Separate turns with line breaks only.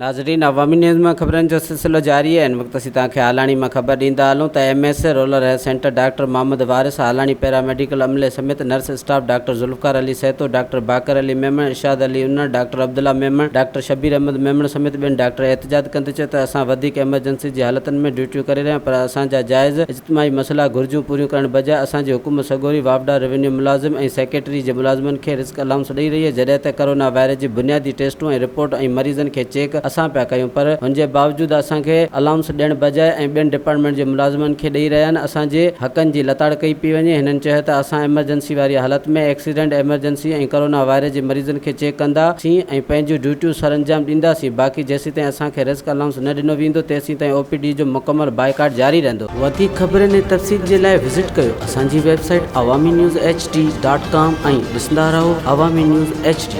ناظرين عوامي نيوز مان خبرن جو سلسلو جاري آهي. هن وقت اسين توهان کي هالاڻي مان خبر ڏيندا هلون ته M S rural health centre doctor Muhammad Waris Halani paramedical عملي سميت nurse staff doctor Zulfiqar Ali Sahito, doctor Baqir Ali Memon, Irshad Ali Unar, doctor Abdullah Memon, doctor Shabbir Ahmed Memon سميت ٻين ڊاڪٽر احتجاج ڪندي چيو ته اسان وڌيڪ ايمرجنسي جي حالتن ۾ ڊيوٽيون ڪري رهيا آهيون پر اسان جا جائز اجتماعي مسئلا گهرجون پوريون ڪرڻ بجاء اسان جي حڪومت سڳوري واپڊا روينيو ملازم ۽ سيڪريٽري جي ملازمن کي رسڪ الائونس ڏئي رهي آهي جڏهن ته ڪرونا وائرس جي بنيادي ٽيسٽون ۽ رپورٽ ۽ مريضن کي چيڪ اسان پيا ڪيون پر ان جي باوجود اسان کي الائونس ڏيڻ بجاء ۽ ٻين ڊپارٽمينٽ جي ملازمن کي ڏئي رهيا آهن اسان جي حقن جي لتاڙ ڪئي پئي وڃي هنن چيو ته اسان ايمرجنسي واري حالت ۾ ايڪسيڊنٽ ايمرجنسي ۽ ڪرونا وائرس جي مريضن کي چيڪ ڪندا سين ۽ پنهنجون ڊيوٽيون سرانجام ڏينداسين باقي جيسيتائين اسان کي رسڪ الائونس نه ڏنو ويندو تيسين تائين او پي ڊي جو مڪمل بائيڪاٽ جاري رهندو. وڌيڪ خبرن ۽ تفصيل جي لاء وزٽ ڪيو اسان جي website Awami news H D dot com ۽ ڏسندا رهو عوامي نيوز ايڇ ڊي.